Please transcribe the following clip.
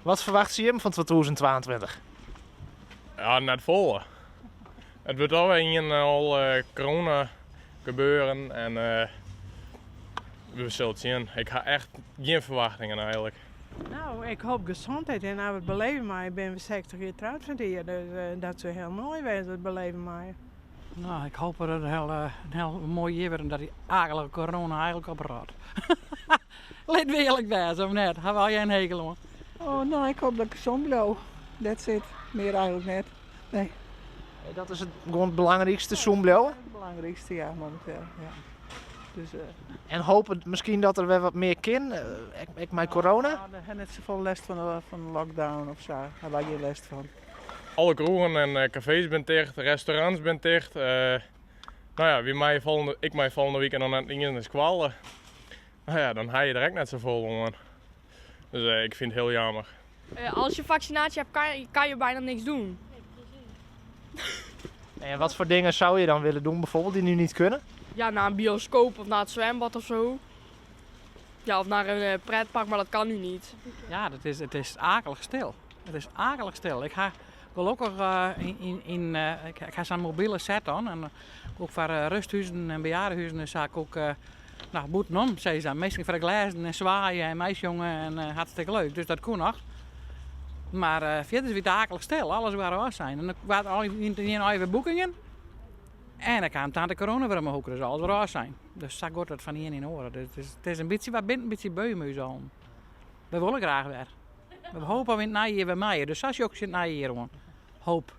Wat ferwachtsje jim fan 2022? Ja, net folle. It wurdt alwer ien en al eh, corona gebeuren en eh, we sille it sjen. Ik ha echt gjin ferwachtingen eigenlik. Nou, ik hoop gezondheid en dat we it beleve meie. Ik bin 60 jier troud fan it jier, dus eh, dat soe hiel moai wêze, it beleve meie. Nou, ik hoop dat it in hiel moai jier wurdt en dat dy akelige corona eigenlik oprot. Lit we earlik wêze, of net? Ha we allegear in hekel oan. Oh, nou, ik hoop dat ik sûn bliuw. That's it. Mear eigenlik net. Nee. Dat is it gewoan it belangrykste, sûn bliuwe? It belangrykste, ja, mominteel. Ja. Dus, uh, En hope miskien dat der wer wat mear kin, ek mei corona? Ja, we ha net safolle lêst fan de lockdown of sa. Har wy gjin lêst fan. Alle kroegen en eh, kafees bin ticht, restaurants bin ticht. Uh, nou ja, wy meie folgjende, ik mei folgjende wike noch net iens nei skoalle. Nou ja, dan ha je der ek net safolle oan. Dus uh, ik fyn it hiel jammer. Als je vaccinatie hebt, kan je bijna niks doen. En wat voor dingen zou je dan willen doen, bijvoorbeeld, die nu niet kunnen? Ja, naar een bioscoop of naar het zwembad of zo. Ja, of naar een pretpark, maar dat kan nu niet. Ja, it is akelich stil. It is akelich stil. Ik ha gelokkich ik ha sa'n mobile set dan. En ook foar rusthuzen en bejaardenhuzen en sa ook, nou, bûtenom, sei se. Minsken foar de glêzen en swaaie en meisjonge en hartstikke leuk. Dus dat koe noch. Mar fierder wie it akelich stil. Alles waard ôfsein. En dan waard al yn eigen boekingen. En dan kaam tante corona wer om 'e hoek, dus alles wer ôfsein. Dus sa giet it fan ien yn de oare. Dus it is in bytsje, wy binne in bytsje beu mei ús allen. We wolle graach wer. We hoopje yn it nije jier wer meie. Dus sa sjoch ik it nije jier oan. Hoop.